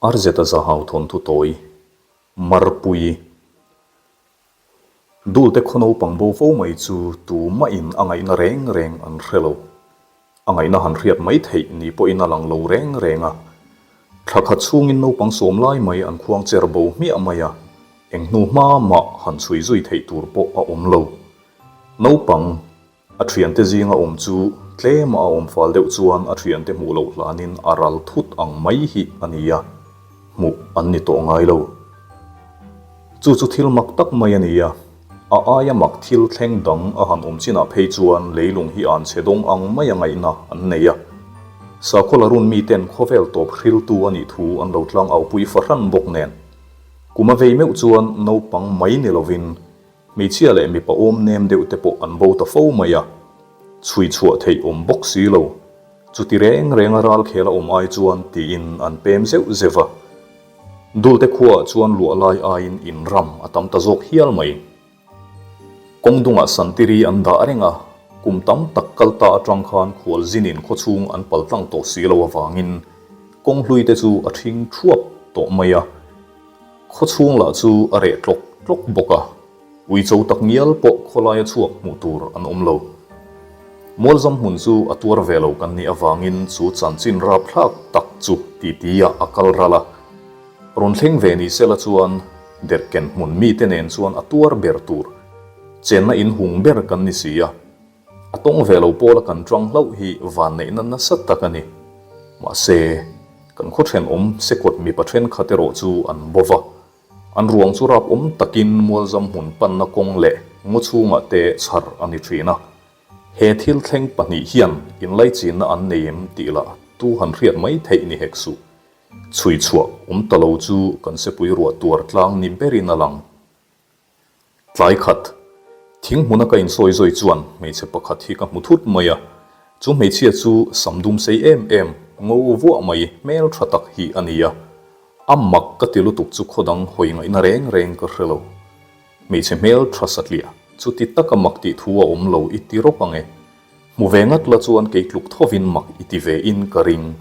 RZ-a zahau thawnthu tawi, Marpui. Dulte khaw naupang bo fo mai chu tumahin a ngaihna reng reng an hre lo. A ngaihna han hriat mai theih ni pawhin a lang lo reng reng a. Thla khat chhungin naupang sawm lai mai an khuang cher bo hmiah mai a, eng hnu hma mah han chhui zui theih tur pawh a awm lo. Naupang. A thiante zinga awm chu tlema a awm fal deuh chuan a thiante hmuh loh hlanin a ral thut ang mai hi a ni a, hmuh an ni tawh ngai lo. Chu chu thil mak tak mai a ni a, a aia mak thil thleng dang a han awm chinah phei chuan leilung hi an chhe dawng ang mai a ngaihna an nei a. Sakhaw la run miten khawvel tawp hriltu a nih thu an lo tlang aupui fahran bawk nen. Kum a vei meuh chuan naupang mai ni lovin Hmeichhia leh mipa awm nem deuh te pawh an bo ta fo mai a, chhui chhuah theih awm bawk si lo. Chuti reng reng a ral khel a awm ai chuan tiin an pem zeuh zeuh a. Dulte khuaah chuan luah lai aiin in ram a tam ta zawk hial mai. Kawng dungah santiri an dah reng a, kum tam tak kal ta atang khan khual zinin khawchhung an pal tlang tawh si lo avangin kawng hlui te chu a ṭhing ṭhuap tawh mai a. Khawchhung lah chu a reh tlawk tlawk bawk a, uicho tak ngial pawh khawlaia chhuak hmuh tur an awm lo. Mualzam hmun chu a tuar ve lo kan nih avangin chu chanchin rapthlak tak chu titi-ah a kal ral a. Rawn thleng ve ni sela chuan derhken hmun mite nen chuan a tuar ber tur chenna in hung ber kan ni si a. A tawng ve lo pawla kan tang hlauh hi vanneihna nasa tak a ni. Mahse, kan khaw thenawm sekawt mipa thenkhat erawh chu an bo va. An ruang chu rap awm takin Mualzam hmun panna kawng leh ngaw chhungah te chhar a ni thin a. He thil thleng pahnih hian inlaichinna an nei em tih lah tu han hriat mai theih ni hek suh. Chhui chhuah awm ta lo chu kan sepui ruah tuar tlang ni berin a lang. Tlai khat, thing hmuna ka insawi zawi chuan hmeichhe pakhat hi ka hmu thut mai a, chu hmeichhia chu sam dum sei em em, ngo vuah mai, hmel tha tak hi a ni a. A mak ka ti lutuk chu khaw dang hawi ngaihna reng reng ka hre lo. Hmeichhe hmel tha satliah, chuti taka mak tih thu a awm lo i ti rawp ang e. Hmu ve ngat la chuan kei tluk thovin mak i ti ve in ka ring.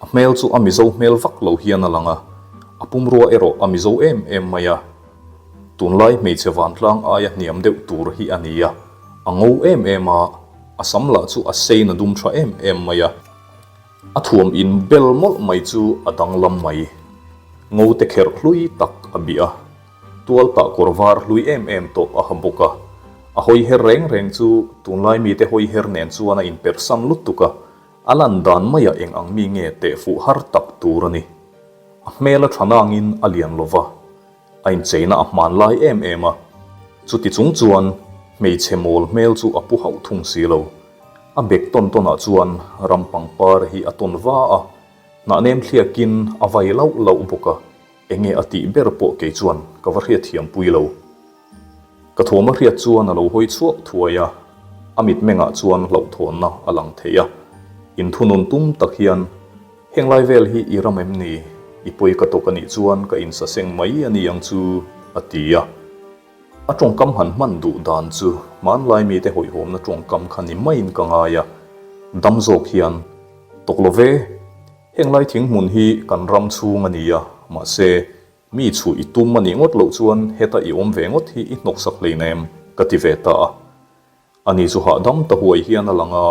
A hmel chu a Mizo hmel vak lo hian a lang a, a pumrua erawh a Mizo em em mai a. Tunlai hmeichhe vantlang aia hniam deuh tur hi a ni a, a ngo em em a, a sam lah chu a sein a dum tha em em mai a. A thuam in bel mawlh mai chu a danglam mai. Ngo te kherh hlui tak a bih a. Tual tah kawr var hlui em em tawh a ha bawk a, a hawi her reng reng chu tunlai mite hawi her nen chuan a inpersan lutuk a, a lan dan maiah eng ang mi nge teh fuh har tak tur a ni. A hmel a tha nangin a lian lo va, a incheina a hmanlai em em a, chuti chung chuan hmeichhe mawl hmel chu a pu hauh thung si lo. A bek tawn tawnah chuan ram pangpar hi a tawn va a, hnah nem thliakin a vai lauh lauh bawk a. Enge a tih ber pawh kei chuan ka va hriat thiam pui lo. Ka thawm a hriat chuan a lo hawi chhuak thuai a, a mitmengah chuan hlauhthawnna a lang thei a. Inthunun tum tak hian, Heng lai vel hi i ram em ni? I pawi ka tawk a nih chuan ka insaseng mai a ni ang chu, a ti a. A tawngkam han hman duh dan chu hmanlai mite hawihhawmna tawngkam kha ni maiin ka ngai a, dam zawk hian, Tawk lo ve, Heng lai thing hmun hi kan ram chhung a ni a, mahse, mi chhuh i tum a nih ngawt loh chuan heta i awm ve ngawt hi i hnawksak hleinem, ka ti ve ta a. Ani chu hahdam ta huai hian a lang a,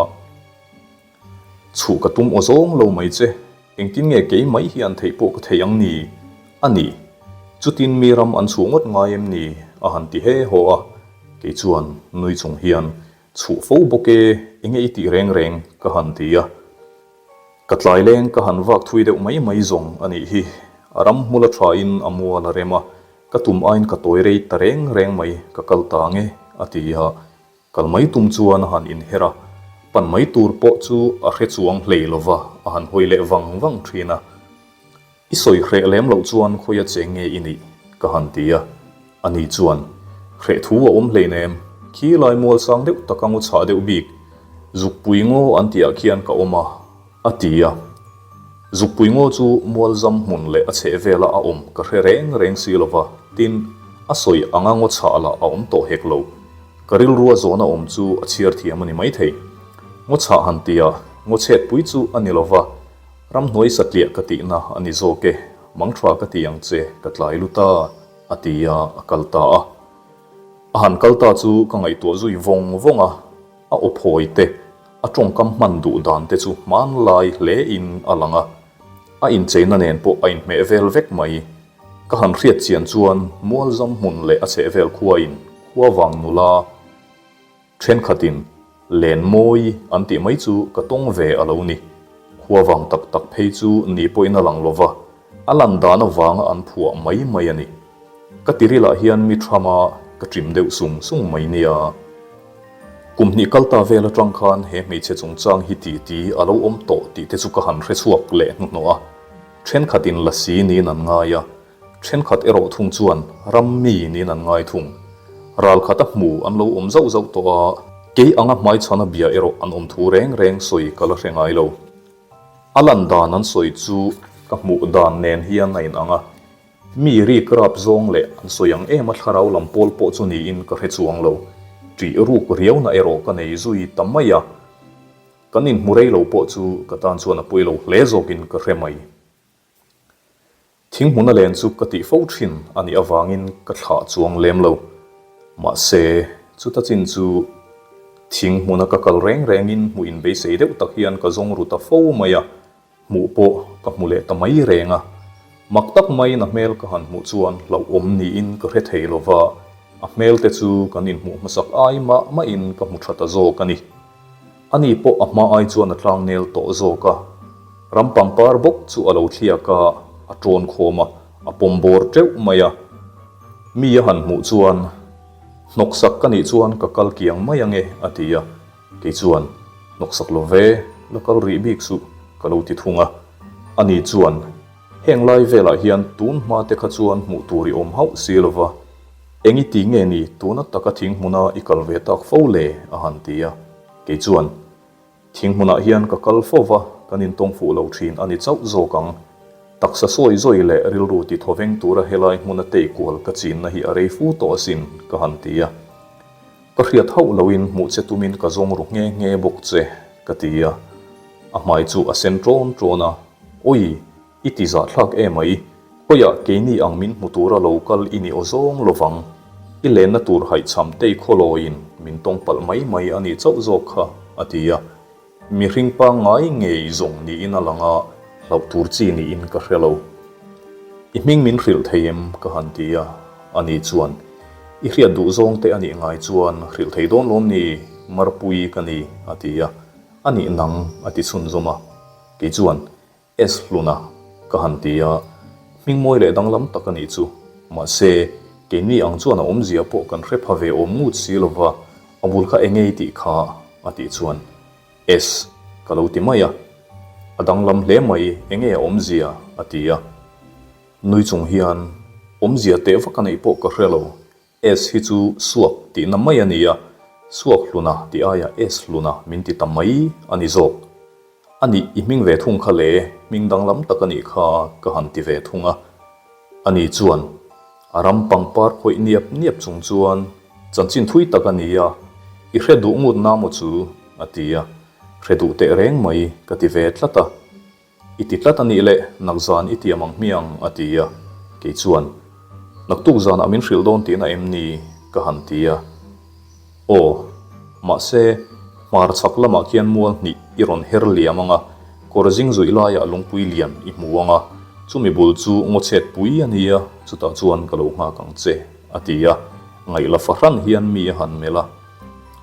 Chhuh ka tum aw zawng lo mai che, engtin nge kei mai hian theih pawh ka thei ang ni? A ni, chutin mi ram an chhuh ngawt ngai em ni? a han ti he haw a, kei chuan nui chung hian, Chhuh fo bawk e, enge i tih reng reng? ka han ti a. Ka tlai leng ka han vak thui deuh mai mai zawng a nih hi. A ram hmul a tha in a mual a rem a, ka tum aiin ka tawi rei ta reng reng mai, ka kal ta nge, a ti a. Kal mai tum chuan a han inher a, pan mai tur pawh chu a hre chuang hlei lova a han hawi leh vang vang thin a. I sawi hreh lem loh chuan khawia cheng nge i nih? ka han ti a. Ani chuan, Hreh thu a awm hleinem, khi lai mual sang deuh taka ngaw chhah deuh bik, Zukpui ngaw an tihah khian ka awm a, a ti a. Zukpui ngaw chu mual zam hmun leh a chheh vela a awm ka hre reng reng si lova, tin, a sawi anga ngaw chhah lah a awm tawh hek lo. Ka rilrua zawhna awm chu a chhiar thiam a ni maithei. Ngaw chhah han tia, ngaw chhetpui chu a ni lova. Ramhnuai satliah ka tihna a ni zawk e, mangṭha ka ti ang che, ka tlai lut a, a ti a, a kal ta a. A han kal ta chu ka ngaihtuah zui vawng vawng a, a aw phawi te, a tawngkam hman duh dan te chu hmanlai hle in a lang a, a incheina nen pawh a inhmeh vel vek mai. Ka han hriat chian chuan Mualzam hmun leh a chhehvel khuain Khuavang nula thenkhatin len mawi an tih mai chu ka tawng ve a lo ni. Khuavang tak tak phei chu ni pawhin a lang lova, a lan dan avanga an phuah mai mai a ni. Ka tirilah hian mi thama ka ṭim deuh sung sung mai nia. Kum hnih kal ta vel aṭang khan he hmeichhe chungchang hi ti ti a lo awm tawh tih te chu ka han hre chhuak leh hnuhnawh a. Ṭhenkhatin lasi niin an ngai a, ṭhenkhat erawh thung chuan ram mi niin an ngai thung. Ral khata hmu an lo awm zauh zauh tawh a, kei anga hmaichhana bia erawh an awm thu reng reng sawi ka la hre ngai lo. A lan dan an sawi chu ka hmuh dan nen hian a inang a, mi rik rap zawng leh an sawi ang em a thlarau lam pawl pawh chu niin ka hre chuang lo. Ṭih ruk riauna erawh ka nei zui ta mai a. Kan inhmu rei lo pawh chu ka tan chuan a pawi lo hle zawkin ka hre mai. Thing hmuna len chu ka tih fo thin a nih avangin ka thlah chuang lem lo. Mahse, chuta chin chu thing hmuna ka kal reng rengin hmuh inbeisei deuh tak hian ka zawng ru ta fo mai a. Hmuh pawh ka hmu leh ta mai reng a, mak tak maiin a hmel ka han hmuh chuan hlauhawm niin ka hre thei lo va, a hmel te chu kan inhmuh hmasak ai mah mahin ka hmu tha ta zawk a ni. Ani pawh a hma ai chuan a tlang nel tawh zawk a, ram pangpar bawk chu a lo thliak a, a tawn khawm a, a pawm bawr teuh mai a. Mi a han hmuh chuan, Hnawksak ka nih chuan ka kal kiang mai ange, a ti a. Kei chuan, Hnawksak lo ve, la kal rih bik suh, ka lo ti thung a. Ani chuan, Heng lai velah hian tun hma te kha chuan hmuh tur i awm hauh si lo va, eng i ti nge ni tuna taka thing hmuna i kal ve tak fo le? a han ti a. Kei chuan, Thing hmunah hian ka kal fo va, kan intawng fuh lo thin a ni chauh zawk ang. Taksa sawi zawi leh rilru ti thawveng tura helai hmuna tei kual ka chinna hi a rei fu tawh asin, ka han ti a. Ka hriat hauh loin hmuh che tumin ka zawng ru nghe nghe bawk che, ka ti a. A hmai chu a sen ṭawn ṭawn a, Awi, i ti zahthlak emai, khawiah keini ang min hmu tura lo kal i ni aw zawng lovang, i lenna tur haihchham tei khawlawiin min tawng palh mai mai a nih chauh zawk kha, a ti a. Mihring pangngai ngei zawng niin a lang a, hlauh tur chi niin ka hre lo. I hming min hrilh thei em? ka han ti a, ani chuan, I hriat duh zawng te a nih ngai chuan hrilh thei dawn lawm ni, Marpui ka ni, a ti a, a nih nang, a ti chhunzawm a. Kei chuan, S hluna ka han ti a, hming mawi leh danglam tak a nih chu. Mahse, keini ang chuan a awmzia pawh kan hre pha ve awm ngut si lova, a bul kha eng ei tih kha a tih chuan S ka lo ti mai a. A danglam hle mai, enge a awmzia a ti a. Nui chung hian awmzia teh vak a neih pawh ka hre lo, S hi chu suak tihna mai a ni a, suak hluna tih aiah S hluna min ti ta mai a ni zawk. A nih i hming ve thung kha le, hming danglam tak a nih kha ka han ti ve thung a. Ani chuan a ram pangpar khawih niap niap chung chuan chanchin thui tak a ni a, i hre duh ngut na maw chu? a ti a, hre duh teh reng mai ka ti ve tlat a. I ti tlat a nih leh, nak zan i tiam ang hmiang, a ti a. Kei chuan, Naktuk zanah min hrilh dawn tihna em ni? ka han ti a. Aw, mahse, hmar chhak lamah khian mual hnih i rawn her liam ang a, kawr zing zuih laiah lungpui lian i hmu ang a, chumi bul chu ngaw chhet pui a nia, chutah chuan ka lo nghak ang che, a ti a. Ngaihla fahran hian mi a han melh a.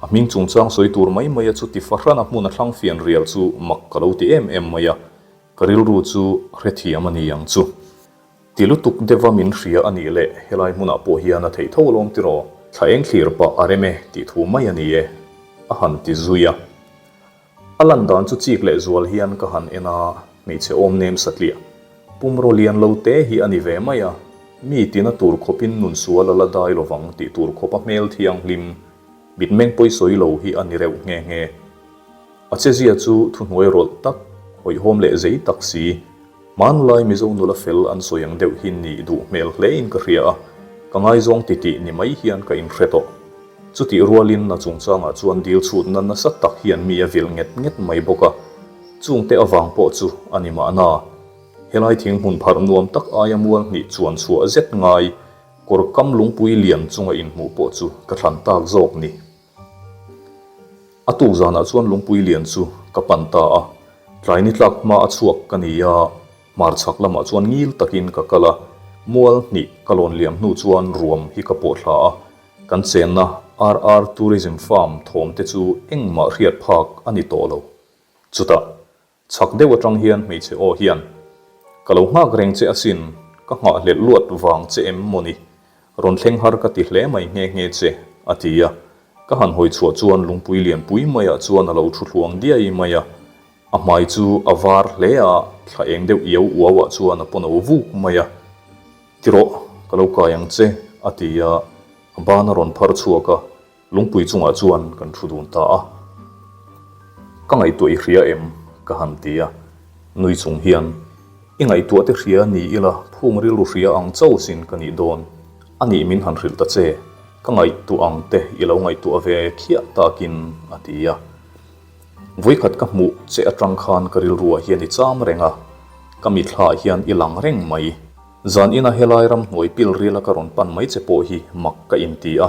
A hming chungchang sawi tur mai mai a chuti fahran a hmun a thlang fian rial chu mak ka lo ti em em mai a, ka rilru chu hrethiam a ni ang chu. Ti lutuk deuha min hria a nih leh helai hmunah pawh hian a theih tho alawm tiraw, thla eng thlir pah a rem e tih thu mai a ni e, a han ti zui a. A lan dan chu chik leh zual hian ka han en a, hmeichhe awm nem satliah, pumraw lian lo te hi a ni ve mai a, mi tina tur khawpin nun sual a la dai lovang tih tur khawpa hmel thianghlim, mitmeng pawisawi lo hi a ni reuh nghe nghe. A chezia chu thuhnuai rawlh tak, hawihhawm leh zei tak si, Hmanlai Mizo nula fel an sawi ang deuh hi nih duh hmel hlein ka hria a, ka ngaizawng titih ni mai hian ka inhre tawh. Chutih rualin a chungchangah chuan dil chhutna nasa tak hian mi a vil nget nget mai bawk a. Chungte avang pawh chu a ni mahna. Helai thing hmun pharh nuam tak aia mual hnih chuan chhuah zet ngai kawr kam lungpui lian chunga inhmuh pawh chu ka thlan tak zawk ni. A tuk zanah chuan lungpui lian chu ka pan ta a, tlai ni tlak hma a chhuak ka ni a, hmarchhak lamah chuan ngil takin ka kal a, mual hnih ka lawn liam hnu chuan ruam hi ka pawh thla a, kan chenna RR Tourism Farm thawm te chu engmah hriat phak a ni tawh lo. Chutah, Chhak deuh atang hian hmeichhe aw hian, Ka lo nghak reng che asin, ka nghahhlelh luat vang che em maw ni? Rawn thleng har ka ti hle mai nghe nghe che, a ti a. Ka han hawi chhuah chuan lungpui lianpui maiah chuan a lo thu thluang diai mai a. A hmai chu a var hle a, thla eng deuh iau uauah chuan a pawno vuk mai a. Ti rawh, ka lo kai ang che, a ti a, a ban a rawn phar chhuak a. Lungpui chungah chuan kan thu dun ta a, Ka ngaihtuah i hria em? ka han ti a, nui chung hian, I ngaihtuah te hria ni ila phung rilru hria ang chauh sin ka nih dawn, a nih min han hrilh ta che, ka ngaihtuah ang te i lo ngaihtuah ve khiah takin a ti a. Vawikhat ka hmuh che atang khan ka rilruah hian i cham reng a, ka mithlaah hian i lang reng mai. Zan ina helai ramhnuai pil rila ka rawn pan mai che pawh hi mak ka inti a,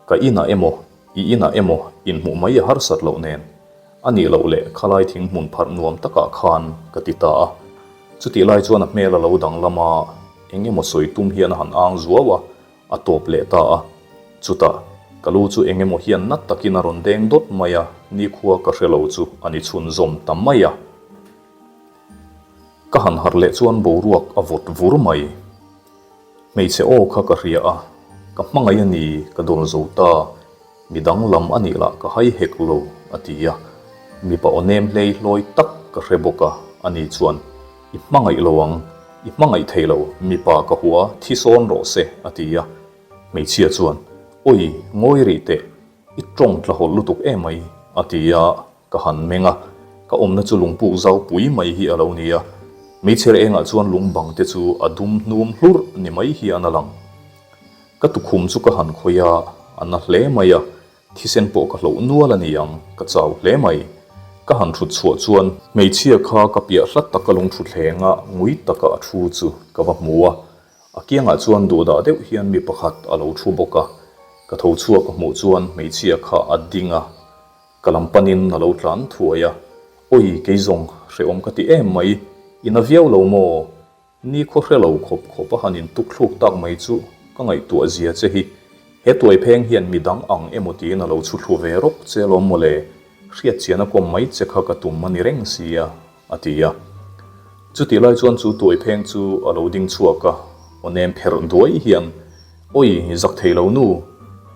Ka inah emaw, i inah emaw inhmuh mai a harsat loh nen, a nih loh leh khalai thing hmun pharh nuam takah khan ka ti ta a. Chutih lai chuan a hmel a lo danglam a, eng emaw sawi tum hian a han ang zuau a, a tawp leh ta a. Chutah, ka lu chu eng emaw hian nat takin a rawn deng dawt mai a, nikhua ka hre lo chu a ni chhunzawm ta mai a. Ka han harh leh chuan boruak a vawt vur mai. Hmeichhe aw kha ka hria a, ka hmangaih a ni, ka dawn zo ta, mi danglam a nih lah ka hai hek lo, a ti a. Mipa aw nem hlei hlawi tak ka hre bawk a, ani chuan, I hmangaih lo ang, i hmangaih thei lo, mipa ka hua, thi sawn rawh se, a ti a. Hmeichhia chuan, Awi, ngawi rih teh, i tawng tlahawlh lutuk emai, a ti a. Ka han meng a, ka awmna chu lungpuk zau pui mai hi a lo ni a, meichher engah chuan lung bang te chu a dum hnum hlurh ni mai hian a lang. Ka tukhum chu ka han khawih a, a na hle mai a, thisen pawh ka hloh nual a ni ang, ka chau hle mai. Ka han thut chhuah chuan hmeichhia kha ka piah hlat taka lung thutthleng a ngui taka a thu chu ka va hmu a, a kiangah chuan duhdah deuh hian mi pakhat a lo thu bawk a, ka tho chhuak a hmuh chuan hmeichhia kha a ding a, Ka lam panin a lo tlan thuai a, Awi, kei zawng hrehawm ka ti em mai, i na viau lo maw? Ni khaw hre lo khawp khawp a han intuk thluk tak mai chu ka ngaihtuah zia che hi. He tuai pheng hian mi dang ang emaw tiin a lo chhu thlu ve rawk che alawm maw le, hriat chian a kawm mai che kha ka tum a ni reng sia, a ti a. Chutih lai chuan chu tuai pheng chu a lo ding chhuak a, aw nem pherh duai hian, Awi, zak thei lo nu,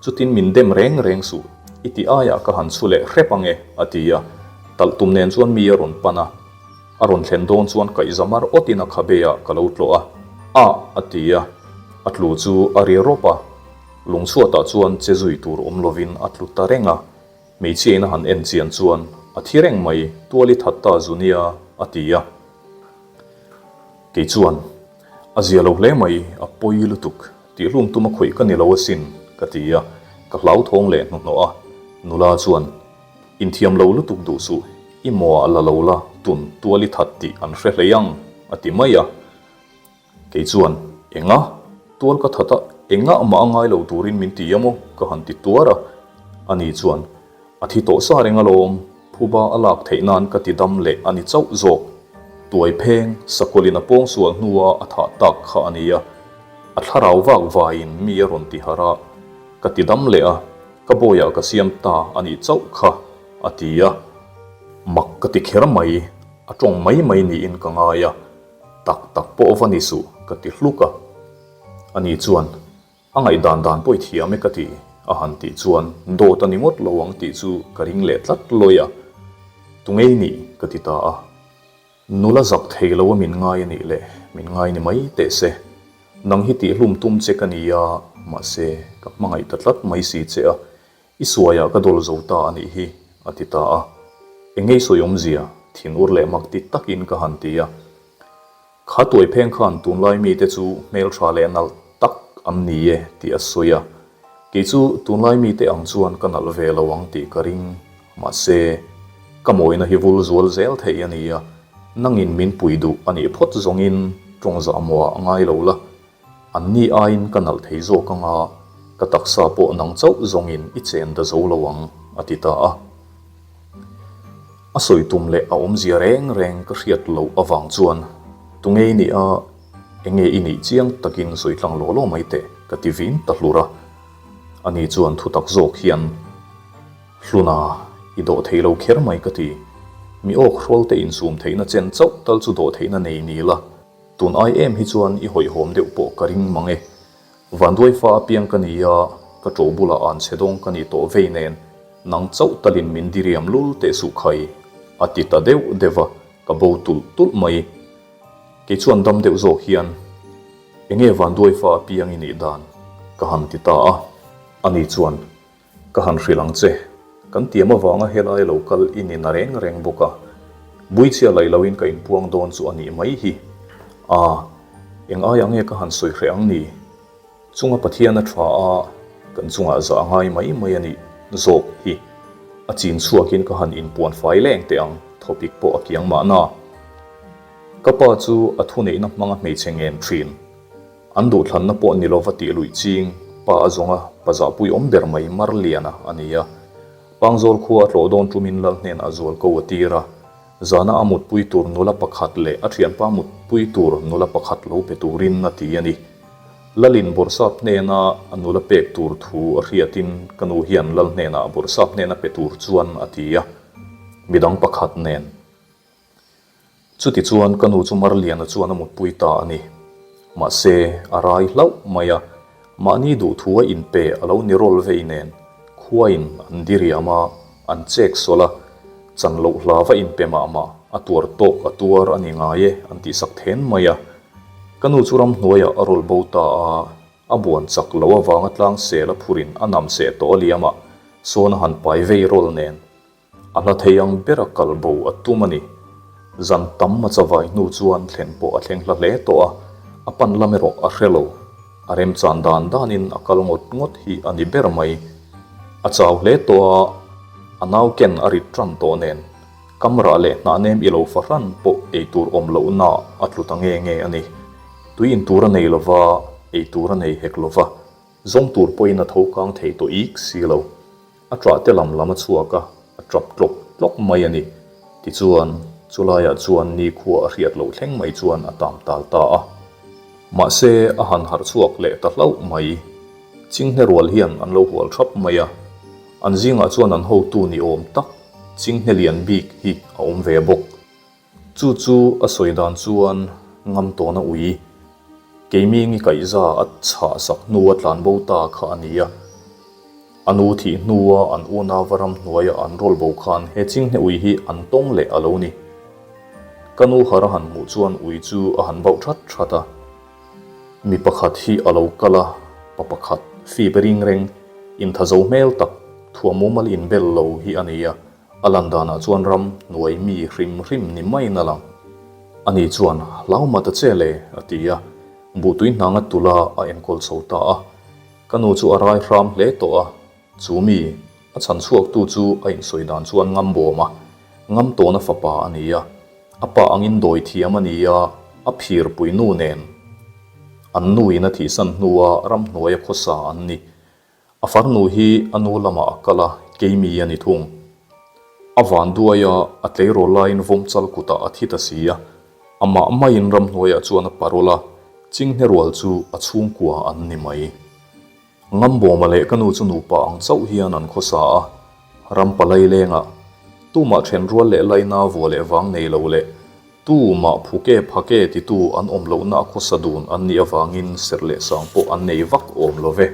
chutin min dem reng reng suh, i ti aiah ka han chhu leh hrep ang e, a ti a. Talh tum nen chuan mi a rawn pan a, a rawn thlen dawn chuan kaihzamar awtin a khabe ah ka lo tlawh a, Ah! a ti a, a tlu chu a ri rawp a, lungchhuatah chuan che zui tur awm lovin a tlu ta reng a. Hmeichhia in a han en chian chuan a thi reng mai, tual i that ta zu nia, a ti a. Kei chuan, A zia lo hle mai, a pawi lutuk, tihhlum tum a khawih ka ni lo asin, ka ti a, ka hlauthawng leh hnuhnawh a. Nula chuan, Inthiam lo lutuk duh suh, i mawah la lo la, tun tual i that tih an hre hlei ang, a ti mai a. Kei chuan, Enga? Tual ka that a, engah mah a ngai lo turin min ti a maw? ka han ti tuar a. Ani chuan, A thi tawh sa reng alawm, phuba a lak theih nan ka ti dam leh a ni chauh zawk. Tuai pheng, sakawlin a pawng sual hnua a thah tak kha a ni a. A thlarau vak vaiin mi a rawn ti harh a, ka ti dam leh a, ka bawiah ka siam ta a nih chauh kha, a ti a. Mak ka ti kher mai, a tawng mai mai niin ka ngai a. Tak tak pawh va ni suh ka ti hluk a. Ani chuan, A ngaihdan dan pawh i thiam e ka ti, a han tih chuan dawt a ni ngawt lo ang tih chu ka ring leh tlat lawi a. Tungei nih ka ti ta a. Nula zak thei lo a min ngai a nih leh min ngai ni mai teh se. Nang hi tihhlum tum che ka ni a, mahse ka hmangaih ta tlat mai si che a. I suaiah ka dawl zo ta a nih hi, a ti ta a. Engei sawi awmzia, thin ur leh mak ti takin ka han ti a. Kha tuai pheng khan tunlai mite chu hmeltha leh nalh tak an ni e tih a sawi a. Kei chu tunlai mite ang chuan ka nalh ve lo ang tih ka ring, mahse. Ka mawina hi vul zual zel thei a nia, nangin min pui duh a nih phawt zawngin tawng zahmawhah ngai lo la, anni aiin ka nalh thei zawk anga ka taksa pawh nang chauh zawngin i chen da zo lo ang, a ti ta a. A sawi tum leh a awmzia reng reng ka hriat loh avang chuan tunge i nih a, enge i nih chiang takin sawi tlang law law mai teh ka ti vin ta hlur a. Ani chuan thutak zawk hian. Hluna, i dawh thei lo kher mai ka ti. Mi awk hrawl te insum theihna chen chauh tal chu dawh theihna nei ni la, tun ai em hi chuan i hawihhawm deuh pawh ka ring mang e. Vanduai fa apiang ka ni a, ka ṭo bulah an chhe dawng ka ni tawh vei nen, nang chauh talin min diriam lul teh suh khai, a ti ta deuh deuh a, ka bo tulh tulh mai. Kei chuan dam deuh zawk hian, Enge vanduai fa apiang i nih dan? ka han ti ta a, ani chuan, Ka han hrilh ang che, kan tiam avanga helai lo kal i ni na reng reng bawk a, buichhia laih loin ka inpuang dawn chu a nih mai hi. A, eng aia nge ka han sawi hreh ang ni? Chunga Pathian a tha a, kan chungah zah a ngai mai mai a nih zawk hi. A chin chhuakin ka han inpuan fai leng teh ang, thawpik pawh a kiang mahna. Ka pa chu a thuneihna hmanga hmeichhe ngen thin. An duhthlanna pawh ni lova tih luih ching, pa a zawnga pa zahpui awm ber mai Marliana a ni a. Pangzawl khua a tlawh dawn tumin Lal hnenah zual ko a tir a. Zana a mutpui tur nula pakhat leh a thianpa mutpui tur nula pakhat lo pe turin a ti a ni. Lalin Bawrhsap hnena a nula pek tur thu a hriatin ka nu hian Lal hnenah Bawrhsap hnena pe tur chuan a ti a. Midang pakhat nen. Chutichuan ka nu chu Marliana chuan a mutpui ta a ni. Mahse, a rai hlauh mai a, mahni duhthu a inpe a lo ni rawl vei nen, khuain an diriam a, an chek sawlh a, chan loh hla va inpe mah mah, a tuar tawk a tuar a ni ngai e an tihsak then mai a. Ka nu chu ramhnuaiah a rawl bo ta a, a buan chak loh avanga tlang sel a phurin a nam seh tawh a liam a, sawn a han pai vei rawl nen. A hla thei ang bera kal bo a tum a ni. Zan tam a chavai hnu chuan thlen pawh a thleng hla hle tawh a, a pan lam erawh a hre lo. A remchan dan danin a kal ngawt ngawt hi a ni ber mai. A chau hle tawh a, a nau ken a rit tan tawh nen, kamrah leh hnah nem i lo fahran pawh ei tur awm lohna a tlu ta nge nge a ni. Tui in tur a nei lova, ei tur a nei hek lova. Zawng tur pawhin a tho kang thei tawh ik si lo. A ṭah te lam lam a chhuak a, a ṭap tlawk tlawk mai a ni. Tichuan, chulaiah chuan nikhua a hriat loh thleng mai chuan a tam tal ta a. Mahse, a han harh chhuak leh ta hlauh mai. Chinghne rual hian an lo hual ṭhap mai a. An zingah chuan an hotu ni awm tak Chinghne lian bik hi a awm ve bawk. Chu chu a sawi dan chuan ngam tawna ui, Keiming i kaihza a chhah sak hnu a tlan bo ta kha a ni a. A nu thih hnua an unauva ramhnuaia an rawl bo khan he chinghne ui hi an tawng leh a lo ni. Ka nu har a han hmuh chuan ui chu a han bauh that that a. Mi pakhat hi a lo kal a, pa pakhat fip ring reng, inthazo hmel tak, thuam mumal inbel lo hi a ni a. A lan danah chuan ram hnuai mi hrim hrim ni maiin a lang. Ani chuan, Hlau mah ta che le, a ti a. Buhtui hnanga tula a enkawl chho ta a. Ka nu chu a rai hram hle tawh a, chu mi, a chhan chhuaktu chu a insawi dan chuan ngam bawm a, ngam tawna fapa a ni a. A pa angin dawi thiam a ni a, a phirpui nu nen an nuin a thihsan hnua ramhnuaia khawsa an ni. A farnu hi a nu lamah a kal a, keimi a ni thung. A van duai a, a tleirawl laiin vawmchal kutah a thi ta si a. Amah maiin ramhnuaiah chuan a parul a, chinghne rual chu a chhungkua an ni mai. Ngambawma leh ka nu chu nupa ang chauh hian an khawsa a, ram palai lengah tumah then rual leh laina vua leh vang nei lo leh Tumah phuke phake titu an awm lohna a khawsa dun an nih avangin serh leh sang pawh an nei vak awm lo ve.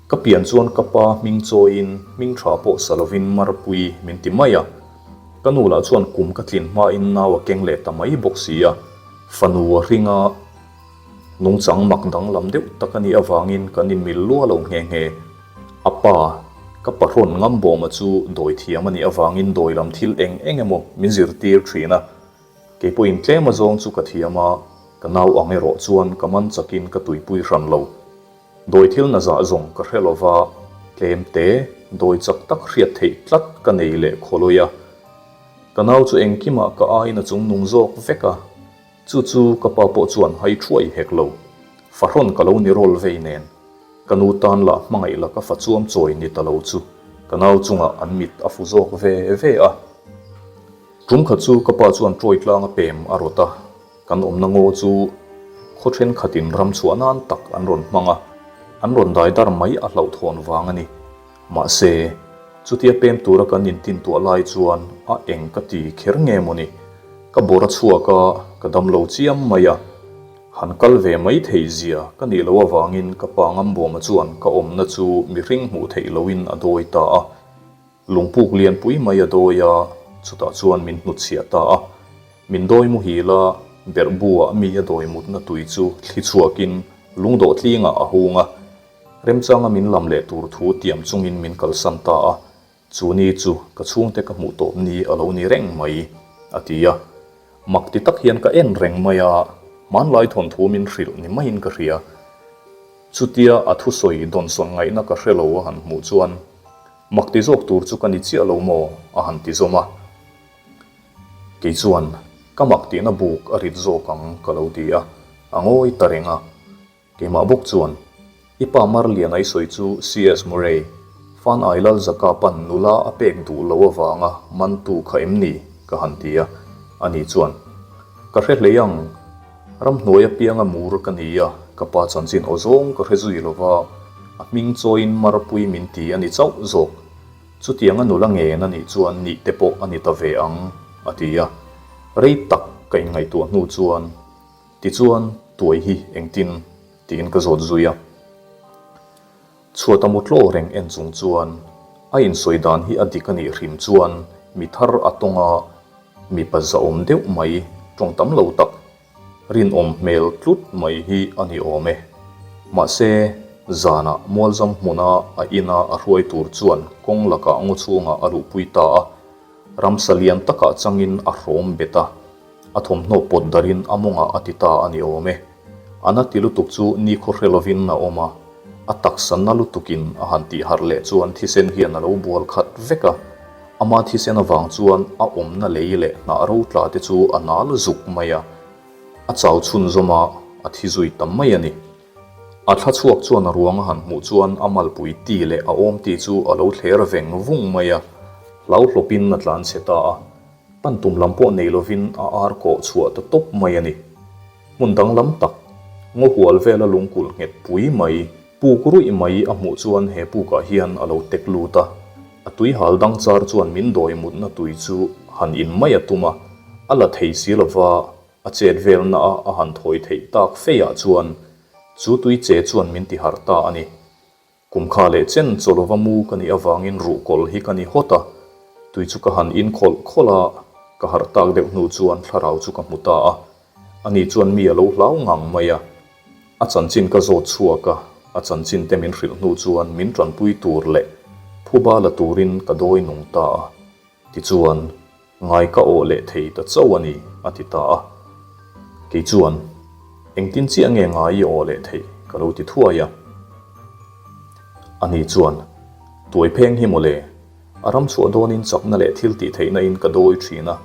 Ka pian chuan ka pa hming chawiin hming tha pawh sa lovin Marpui min ti mai a. Ka nu lah chuan kum ka tlin hmain nau a keng leh ta mai bawk si a, fanu a hring a, nungchang mak danglam deuh tak a nih avangin kan inmil lua lo nghe nghe. A pa, ka pahrawn Ngambawma chu dawi thiam a nih avangin dawi lam thil eng eng emaw min zirtir thin a. Kei pawhin tlem azawng chu ka thiam a, ka nau ang erawh chuan ka man chakin ka tuipui hran lo. Dawi thil na zah zawng ka hre lova, tlem te, dawi chak tak hriat theih tlat ka nei leh khawlawi a. Ka nau chu engkimah ka aiin a chungnung zawk vek a, chu chu ka pa pawh chuan hai thuai hek lo. Fahrawn ka lo ni rawl vei nen, ka nu tan lah hmangaih la ka fa chuam chawi ni ta lo chu ka nau chungah an mit a fu zawk ve ve a. Tum khat chu ka pa chuan tawi tlang a pem a rawt a, kan awmna ngaw chu khaw thenkhatin ram chhuah nan tak an rawn hmang a, an rawn dai dar mai a hlauhthawn vang a ni. Mahse, chutia pem tura kan intintuah lai chuan a eng ka ti kher nge maw ni? Ka bawr a chhuak a, ka dam lo chiam mai a. Han kal ve mai thei zia ka nih loh avangin ka pa Ngambawma chuan ka awmna chu mihring hmuh theih lohin a dawi ta a. Lungpuk lianpui mai a dawi a, chutah chuan min hnutchhiah ta a. Min dawi muhil a, berhbu-ah mi a dawi mutna tui chu thli chhuakin lungdawh tlingah a hung a. Remchanga min lam leh tur thu tiam chungin min kalsan ta a, chu ni chu ka chhungte ka hmuh tawp ni a lo ni reng mai, a ti a. Mak ti tak hian ka en reng mai a, hmanlai thawnthu min hrilh ni maiin ka hria. Chutia a thusawi dawnsawn ngaihna ka hre lo a han hmuh chuan, Mak ti zawk tur chu ka ni chiah lo maw? a han ti zawm a. Kei chuan, Ka mak tihna buk a rit zawk ang ka lo ti a, a ngawi ta reng a. Keimah bawk chuan, I pa Marlian ai sawi chu CS Murray, Fan Ai Lal Zaka pan nula a pek duh lo avanga mantu kha em ni? ka han ti a. Ani chuan, Ka hre hlei ang, ramhnuai apianga mur ka ni a, ka pa chanchin aw zawng ka hre zui lo va, a hming chawiin Marpui min ti a ni chauh zawk. Chutianga nula ngen a nih chuan nih te pawh a ni ta ve ang, a ti a. Rei tak ka inngaihtuah hnu chuan, Tichuan, tuai hi engtin? tiin ka zawt zui a. Chhuata mutlaw reng en chung chuan a insawi dan hi a dik a nih hrim chuan mi thar a tawng a, mipa zahawm deuh mai, tawng tam lo tak, rinawm hmel tlut mai hi a ni awm e. Mahse, zanah Mualzam hmuna a ina a hruai tur chuan kawng lakah ngaw chhungah a luhpui ta a, ramsa lian takah changin a hrawm bet a. A thawmhnaw pawt darin a mawngah a ti ta a ni awm e. A na ti lutuk chu nikhaw hre lovin a awm a, a taksa na lutukin a han tih harh leh chuan thisen hian a lo bual khat vek a. Ama thisen avang chuan a awmna lei leh hnah ro tla te chu a nal zuk mai a, a chau chhunzawm a, a thi zui ta mai a ni. A thla chhuak chuan a ruang a han hmuh chuan a malpui ti leh a awm ti chu a lo thler veng vung mai a, hlauhlawpin a tlanchhe ta a. Pan tum lam pawh nei lovin a ar kawh chhuah ta tawp mai a ni. Hmun danglam tak, ngaw hual vela lungkulh nghet pui mai, puk ruih mai a hmuh chuan he pukah hian a lo tek lut a. A tui hal dang char chuan min dawi mutna tui chu han in mai a tum a, a la thei si lova a chet velna a a han thawi theih tak feiah chuan chu tui che chuan min ti harh ta a ni. Kum kha leh chen chaw lova mu ka nih avangin ruhkawlh hi ka ni hawt a, tui chu ka han in khawlh khawlh a, ka harh tak deuh hnu chuan thlarau chu ka hmu ta a, ani chuan mi a lo hlau ngang mai a. A chanchin ka zawt chhuak a, a chanchin te min hrilh hnu chuan min tanpui tur leh phuba la turin ka dawi nung ta a, tichuan Ngai ka awh leh thei ta chauh a ni, a ti ta a. Kei chuan, Engtin chiah nge ngai i awh leh theih? ka lo ti thuai a. Ani chuan, Tuai pheng hi mawle, a ram chhuah dawnin chakna leh thil tih theihna in ka dawi thin a.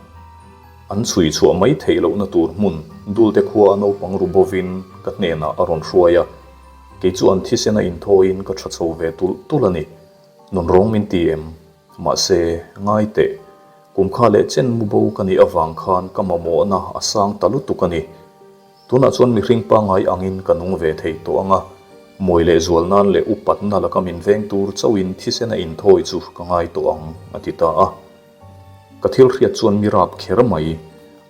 An chhui chhuah mai theih lohna tur hmun Dulte khua a naupang ru bovin ka hnenah a rawn hruai a. Kei chu an thisen a inthawiin ka tha chho ve tulh tulh a ni. Nunrawng min ti em? Mahse, ngai teh, kum kha leh chen mu bo ka nih avang khan ka mamawhna a sang ta lutuk a ni. Tunah chuan mihring pangngai angin ka nung ve thei tawh ang a, mawi leh zual nan leh upatna laka min veng tur chauhin thisen a inthawi chu ka ngai tawh ang, a ti ta a. Ka thil hriat chuan mi rap kher mai,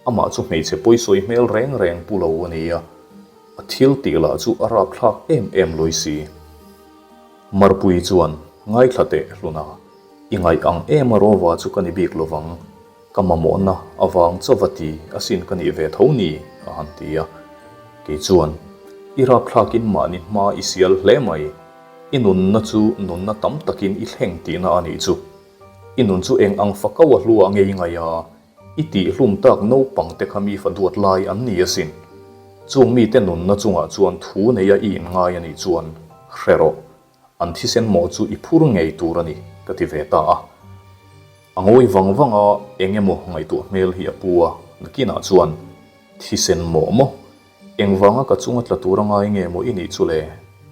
amah chu hmeichhe pawisawi hmel reng reng pu lo a ni a, a thil tih lah chu a rapthlak em em lawi si. Marpui chuan, Ngaithla teh Hluna, i ngaih ang em a rawva chu ka ni bik lovang, ka mamawhna avang chauva ti asin ka nih ve tho ni, a han ti a. Kei chuan, I rapthlakin mahni hma i sial hle mai, i nunna chu nunna tam takin i thleng tihna a nih chu. I nun chu eng ang fakau a hlua ngei ngaih a, I tihhlum tak naupang te kha mi fa duat lai an ni asin. Chung mite nunna chungah chuan thu neia i inngai a nih chuan hre rawh, an thisen mawh chu i phur ngei tur a ni, ka ti ve ta a. A ngawi vang vang a, eng emaw ngaihtuah hmel hi a pu a, nakinah chuan, Thisen mawh maw? Engvanga ka chunga tla tur a ngai nge maw i nih chu le?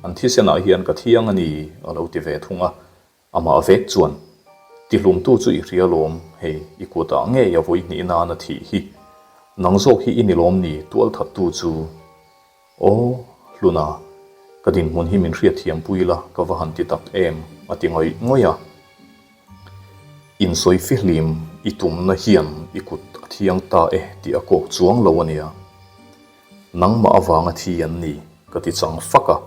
An thisenah hian ka thiang a ni, a lo ti ve thung a. Amah vek chuan, Tihlumtu chu i hria lawm, hei, i kutah ngei a vawi hnih nan a thih hi. Nang zawk hi i ni lawm ni, tualthattu chu. Aw, Hluna, ka dinhmun hi min hriatthiam pui la, ka va han ti tak em, a ti ngawih ngawih a. Insawi fihlim i tumna hian i kut a thiang ta e tih a kawk chuang lo a nia. Nangmah avanga thi an ni, ka ti chang fak a.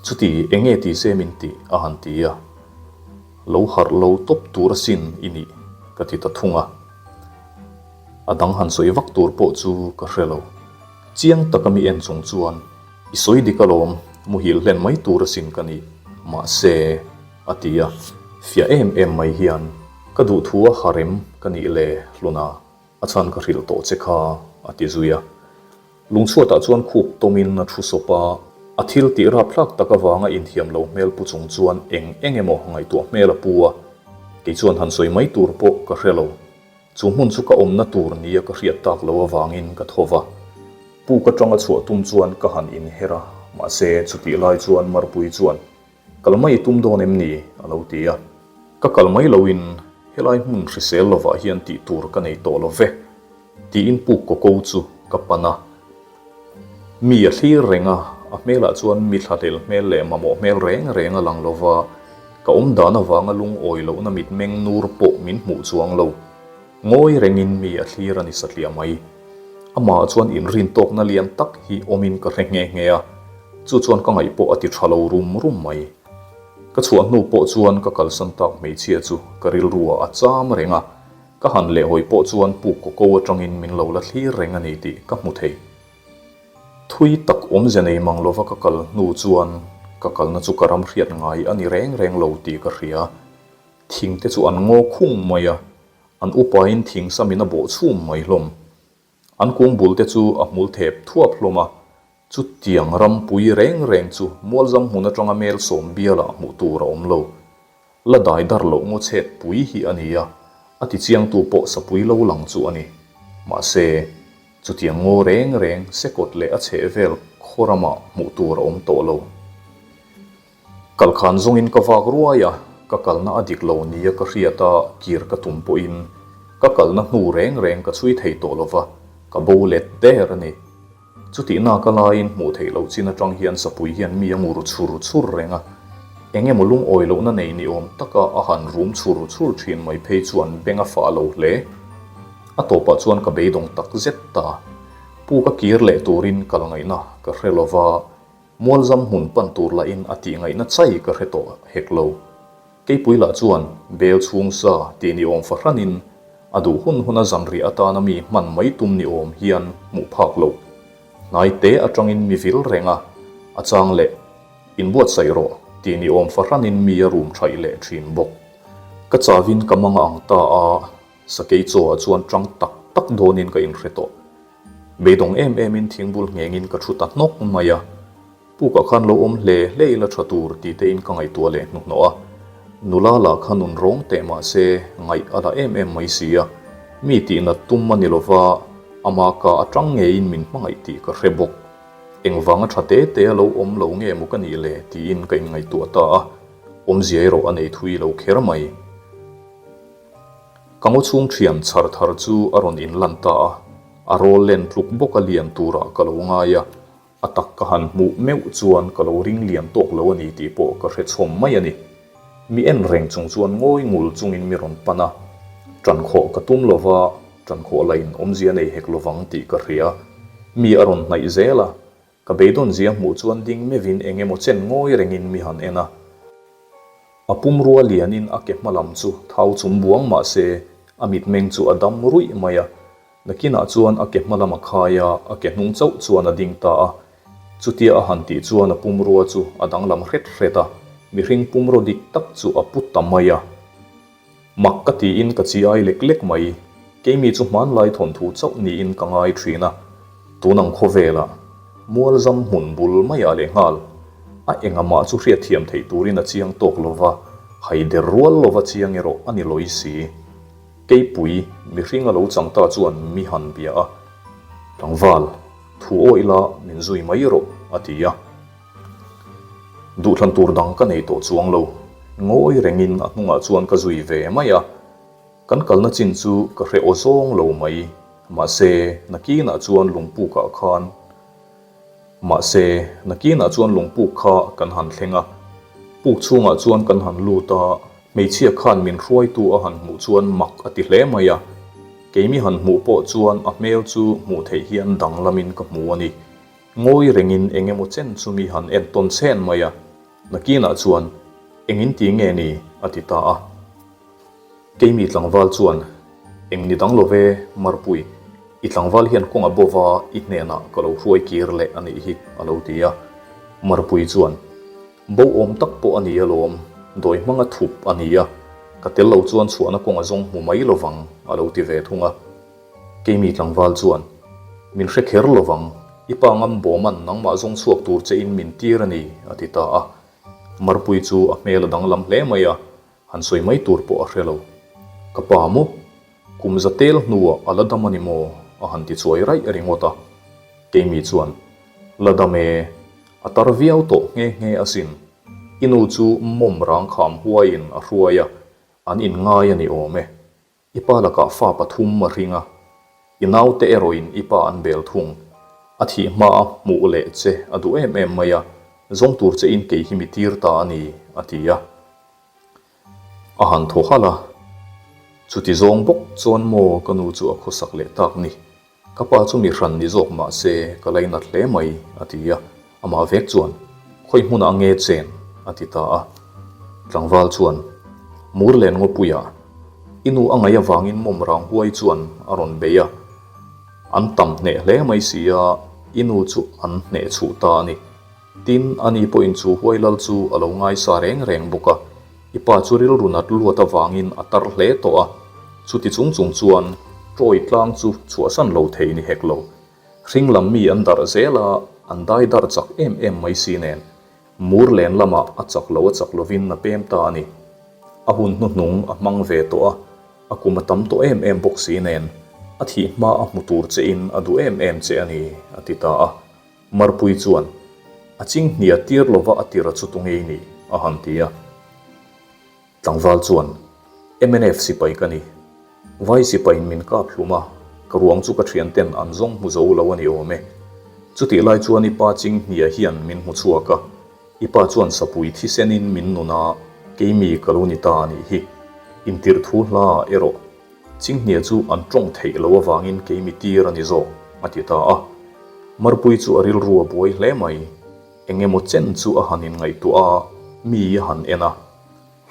Chuti enge ti se min tih a han ti a. Lo harh lo tawp tur asin i nih, ka ti ta thung a. A dang han sawi vak tur pawh chu ka hre lo. Chiang taka mi en chung chuan, I sawi dik alawm, muhil hlen mai tur asin ka nih, mahse. A ti a, fiah em em mai hian, Ka duhthu a harem ka nih le Hluna, a chhan ka hrilh tawh che kha, a ti zui a. Lungchhuatah chuan khup tawmin a thu sawp a, a thil tih rapthlak tak avanga inthiam lo hmel pu chung chuan eng eng emaw ngaihtuah hmel a pu a, kei chuan han sawi mai tur pawh ka hre lo. Chu hmun chu ka awmna tur nia ka hriat tak lo avangin ka tho va. Puk atanga chhuah tum chuan ka han inher a, mahse chutih lai chuan Marpui chuan Kal mai i tum dawn em ni? a lo ti a. Ka kal mai loin helai hmun hrisel lovah hian tih tur ka nei tawh lo ve, tiin puk kawko chu ka pan a. Mi a thlir reng a, a hmelah chuan mi thlahlel hmel leh mamawh hmel reng reng a lang lo va, ka awm dan avanga lungawi lohna mitmeng nur pawh min hmuh chuang lo. Ngawi rengin mi a thlir a ni satliah mai. Amah chuan inrin tawkna lian tak hi awmin ka hre nghe nghe a, chu chuan ka ngaih pawh a ti tha lo rum rum mai. Ka chhuah hnu pawh chuan ka kalsan tak hmeichhia chu ka rilruah a cham reng a, ka han lehhawi pawh chuan puk kawko atangin min lo la thlir reng a ni tih ka hmu thei. Thui tak awmze nei mang lova ka kal hnu chuan ka kalna chu ka ram hriat ngai a ni reng reng lo tih ka hria. Thing te chu an ngaw khung mai a, An upain thing samin a bawh chhum mai hlawm. An kung bul te chu a hmul thep thuap hlawm a, chutiang rampui reng reng chu Mualzam hmun atanga mel sawm bialah hmuh tur a awm lo. La dai dar loh ngaw chhet pui hi a ni a, a ti chiangtu pawh sapui lo lang chu a ni. Mahse, chutiang ngaw reng reng sekawt leh a chhehvel khaw ramah hmuh tur a awm tawh lo. Kalkhan zawngin ka vak ruai a, ka kalna a dik lo nia ka hriat a, kir ka tum pawhin ka kalna hnu reng reng ka chhui thei tawh lova, ka bo let der a ni. Chutihna ka laiin hmuh theih loh chin atang hian sapui hian mi a ngur chhur chhur reng a, eng emaw lungawi lohna nei ni awm taka a han rum chhur chhur thin mai phei chuan beng a fah lo hle. A tawpah chuan ka beidawng tak zet ta. Pu ka kir leh turin kal ngaihna ka hre lova, Mualzam hmun pan tur lahin a tih ngaihna chai ka hre tawh hek lo. Keipui lah chuan bel chhung sa tih ni awm fahranin a duh hun huna zanriah atana mi hman mai tum ni awm hian hmuh phak loh. Hnai te atangin mi vil reng a, a chang leh inbuatsaih rawh tih ni awm fahranin mi a rum thaih leh thin bawk. Ka chavin ka mang ang ta a, sakei chaw ah chuan tang tak tak dawnin ka inhre tawh. Beidawng em emin thingbul nghengin ka thu ta hnawk mai a, pukah khan lo awm hle hle ila tha tur ti tein ka ngaihtuah leh hnuhnawh a. Nula lah kha nun rawng teh mah se ngaih a la em em mai si a, mi tihnat tum a ni lova, ama ka atang ngeiin min hmangaih tih ka hre bawk. Engvanga tha te te a lo awm lo nge maw ka nih le tiin ka inngaihtuah ta a, awmzia erawh a nei thui lo kher mai. Ka ngaw chhung thian chhar thar chu a rawn inlan ta a, a rawl len tluk bawk a lian turah ka lo ngai a, a tak ka han hmuh meuh chuan ka lo ring lian tawk lo a ni tih pawh ka hre chhawm mai a ni. Mi en reng chung chuan ngawi ngul chungin mi rawn pan a, ṭan khawh ka tum lo va, ṭan khawh lain awmzia nei hek lovang tih ka hria. Mi a rawn hnaih zel a, Ka beidawn zia hmuh chuan ding meuhin eng emaw chen ngawi rengin mi han en a. A pumrua lianin a ke hma lam chu thau chum buang mah se a mitmeng chu a dam ruih mai a. Nakinah chuan a ke hma lam a khai a, a ke hnung chauh chuan a ding ta a. Chutia a han tih chuan a pumrua chu a danglam hret hret a, mihring pumraw dik tak chu a pu ta mai a. Mak ka tiin ka chi ai lek lek mai. Keimi chu hmanlai thawnthu chauh niin ka ngai thin a, tun ang khawvelah Mualzam hmun bul maiah leh nghal a engamah chu hriatthiam theih turin a chiang tawk lova, haider rual lova chiang erawh a ni lawi si. Keipui mihring a lo chang ta chuan mi han bia a, Tlangval, thu awih la min zui mai rawh, a ti a. Duhthlan tur dang ka nei tawh chuang lo. Ngawi rengin a hnungah chuan ka zui ve mai a. Kan kalna chin chu ka hre aw zawng lo mai. Mahse, nakinah chuan lungpukah khan Mahse, nakinah chuan lungpuk kha kan han thleng a. Puk chhungah chuan kan han lut a, hmeichhia khan min hruaitu a han hmuh chuan mak a ti hle mai a. Keimi han hmuh pawh chuan a hmel chu hmuh theih hian danglamin ka hmu a ni. Ngawi rengin eng emaw chen chu mi han en tawn chhen mai a, nakinah chuan, Eng in ti nge ni? a ti ta a. Keimi tlangval chuan, Eng ni dang lo ve, Marpui, i tlangval hian kawng a bo va, i hnenah ka lo hruai kir leh a nih hi, a lo ti a. Marpui chuan, Bo awm tak pawh a ni alawm, dawi hmanga thup a ni a, ka tel lo chuan chhuahna kawng a zawng hmu mai lovang, a lo ti ve thung a. Keimi tlangval chuan, Min hre kher lovang, i pa ngam bawman nangmah zawng chhuak tur che in min tir a ni, a ti ta a. Marpui chu a hmel a danglam hle mai a, han sawi mai tur pawh a hre lo. Ka pa maw? Kum za tel hnuah a la dam a ni maw? a han ti chuai raih ringawt a. Keimi chuan, La dam e, a tar viau tawh nghe nghe asin. I nu chu mawm rang kham huaiin a hruai a, an inngai a ni awm e. I pa lakah fa pathum a ring a, i naute erawhin i pa an bel thung. A thih hma a hmuh leh che a duh em em mai a, zawng tur che in kei hi mi tir ta a ni, a ti a. A han thaw halh a, Chuti zawng bawk chuan maw ka nu chu a khawsak leh tak ni. Ka pa chu mi hran ni zawk mah se ka lainat hle mai, a ti a. Amah vek chuan, Khawi hmunah nge chen? a ti ta a. Tlangval chuan, Murlen Ngawpuia, i nu a ngaih avangin mawm rang huai chuan a rawn bei a. An tam hneh hle mai si a, i nu chu an hneh chhuh ta a ni. Tin, ani pawhin chu huai lal chu a lo ngaisa reng reng bawk a. I pa chu rilru nat luat avangin a tar hle tawh a, chuti chung chung chuan Troy tlang chu chhuahsan lo thei ni hek lo. Hring lam mi an darh zel a, an dai darh chak em em mai si nen, mur len lamah a chak lo a chak lovin a pem ta a ni. A hun hnuhnung a hmang ve tawh a, a kum a tam tawh em em bawk si nen, a thih hma a hmu tur che in a duh em em che a ni, a ti ta a. Marpui chuan, A ching hnia tir lova a tira chu tu ngei ni? a han ti a. Tlangval chuan, mnf sipai ka ni. Vai sipaiin min kap hlum a, ka ruang chu ka thianten an zawng hmu zo lo a ni awm e. Chutih lai chuan i pa ching hnia hian min hmu chhuak a, i pa chuan sapui thisenin min nun a, keimi ka lo ni ta a nih hi. Intirh thu hla erawh Chinghnia chu an tawng theih loh avangin keimi tir a ni zawk, a ti ta a. Marpui chu a rilru a buai hle mai. Eng emaw chen chu a han inngaihtuah a, mi a han en a.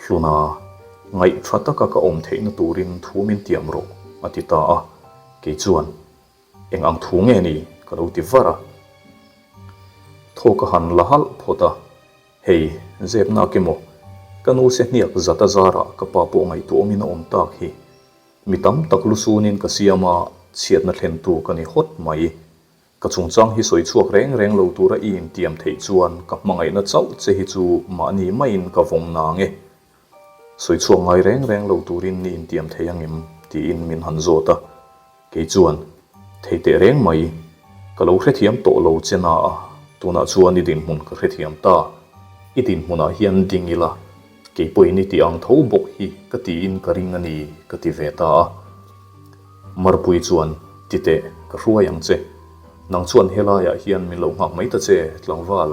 Hluna, ngaih tha taka ka awm theihna turin thu min tiam rawh, a ti ta a. Kei chuan, Eng ang thu nge ni? ka lo ti var a. Thawk a han la halh phawt a. Hei, zep nak emaw, ka nu se hniak zat a zarah ka pa pawh ngaihtuahawmin a awm tak hi. Mi tam tak lusunin ka siam a, chhiatna thlentu ka ni hawt mai. Ka chungchang hi sawi chhuak reng reng lo tura i intiam theih chuan ka hmangaihna chauh che hi chu mahni maiin ka vawng nang e. Sawi chhuak ngai reng reng lo turin i intiam thei angem? tiin min han zawt a. Kei chuan, Thei teh reng mai, ka lo hrethiam tawh lo che na a, tunah chuan i dinhmun ka hrethiam ta. I dinhmunah hian ding ila, kei pawhin i tih ang tho bawk hi ka tiin ka ring a ni, ka ti ve ta a. Marpui chuan, Ti teh, ka hruai ang che. Nang chuan helaiah hian min lo nghak mai ta che, tlangval,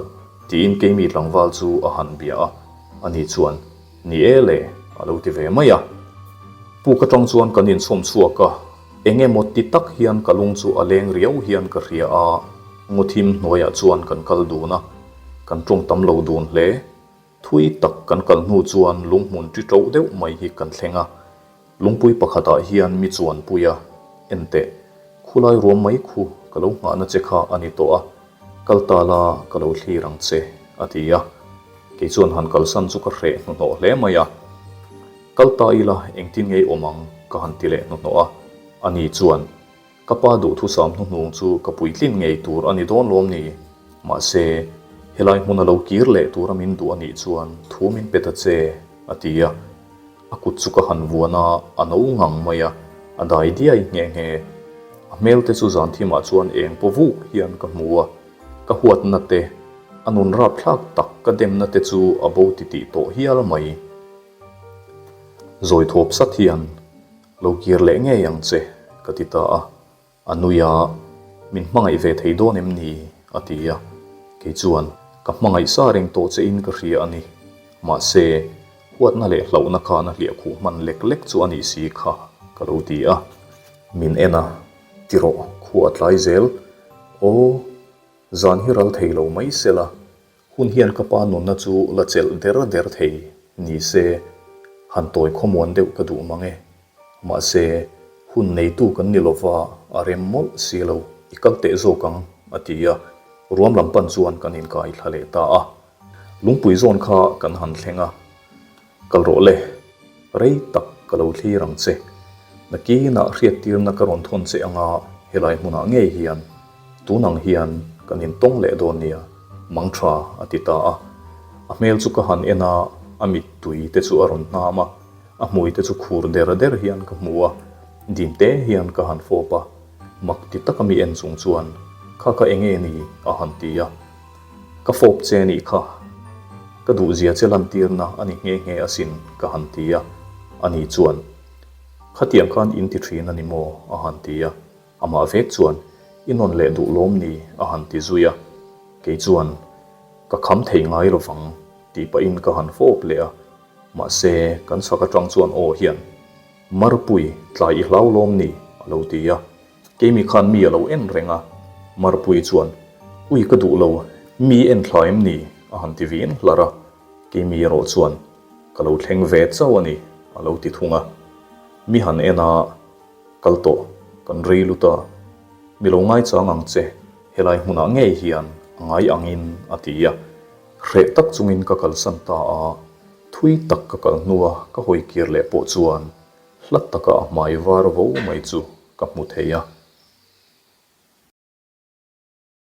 tiin keimi tlangval chu a han bia a. Ani chuan, Ni e le, a lo ti ve mai a. Puk atang chuan kan inchhawm chhuak a, eng emaw ti tak hian ka lung chu a leng riau hian ka hria a, ngaw thim hnuaiah chuan kan kal dun a, kan tawng tam lo dun hle. Thui tak kan kal hnu chuan lunghmun ṭi ṭoh deuh mai hi kan thleng a, Lungpui pakhatah hian mi chuanpui a, Enteh, khulai ruam mai khu ka lo nghahna che kha a ni tawh a, kal ta la ka lo thlir ang che, a ti a. Kei chuan han kalsan chu ka hreh hnuhnawh hle mai a. Kal ta ila engtin ngei awm ang ka han ti leh hnuhnawh a. Ani chuan, Ka pa duhthusam hnuhnung chu ka puitlin ngei tur a ni dawn lawm ni? Mahse, helai hmuna lo kir leh tura min duh a nih chuan thu min pe ta che, a ti a. A kut chu ka han vuan a, a no ngang mai a, a dai diai nghe nghe. A hmel te chu zan thimah chuan eng paw vuk hian ka hmu a, ka huatna te, a nun rapthlak tak ka demna te chu a bo titih tawh hial mai. Zawi thawp sat hian, Lo kir leh ngei ang che, ka ti ta a. A nui a, Min hmangaih ve thei dawn em ni? a ti a. Kei chuan, Ka hmangaih sa reng tawh che in ka hria a ni. Mahse, huatna leh hlauhna khan a hliah khuh hman lek lek chu a nih si kha, ka lo ti a. Min en a, Ti rawh, khua a tlai zel. Aw, zan hi ral thei lo mai sela, Hun hian ka pa nunna chu la chelh der der thei ni se, han tawi khawmuan deuh ka duh mang e. Mahse, hun neitu kan ni lova a rem mawlh si lo, i kal teh zawk ang, a ti a. Ruam lam pan chuan kan inkai thla leh ta a. Lungpui zawn kha kan han thleng a. Kal rawh le, rei tak ka lo thlir ang che. Nakinah hriattirna ka rawn thawn che anga helai hmunah ngei hian tun ang hian kan intawng leh dawn nia, mang tha a ti ta a. A hmel chu ka han en a, a mittui te chu a rawn hnam a, a hmui te chu khur der der hian ka hmu a, dim te hian ka han fawp a, mak ti taka mi en chung chuan, Kha kha enge ni? a han ti a. Ka fawp che nih kha, ka duhzia che lantirna a ni nghe nghe asin ka han ti a, ani chuan, Khatiang khan in ti thin a ni maw? a han ti a, amah vek chuan, I nawn leh duh lawm ni? a han ti zui a, kei chuan, Ka kham thei ngai lovang tih pahin ka han fawp leh a, mahse kan chhak atang chuan aw hian, Marpui, tlai i hlau lawm ni? a lo ti a. Keimi khan mi a lo en reng a, Marpui chuan, Ui ka duh lo, mi en thla em ni? a han ti vin hlar a, Keimi erawh chuan, Ka lo thleng ve chauh a ni, a lo ti thung a. Mi han en a, Kal tawh, kan rei lut a, mi lo ngaichang ang che, helai hmunah ngei hian a ngai angin, a ti a. Hreh tak chungin ka kalsan ta a, thui tak ka kal hnua ka hawi kir leh pawh chuan hla taka a hmai var vo mai chu ka hmu thei a.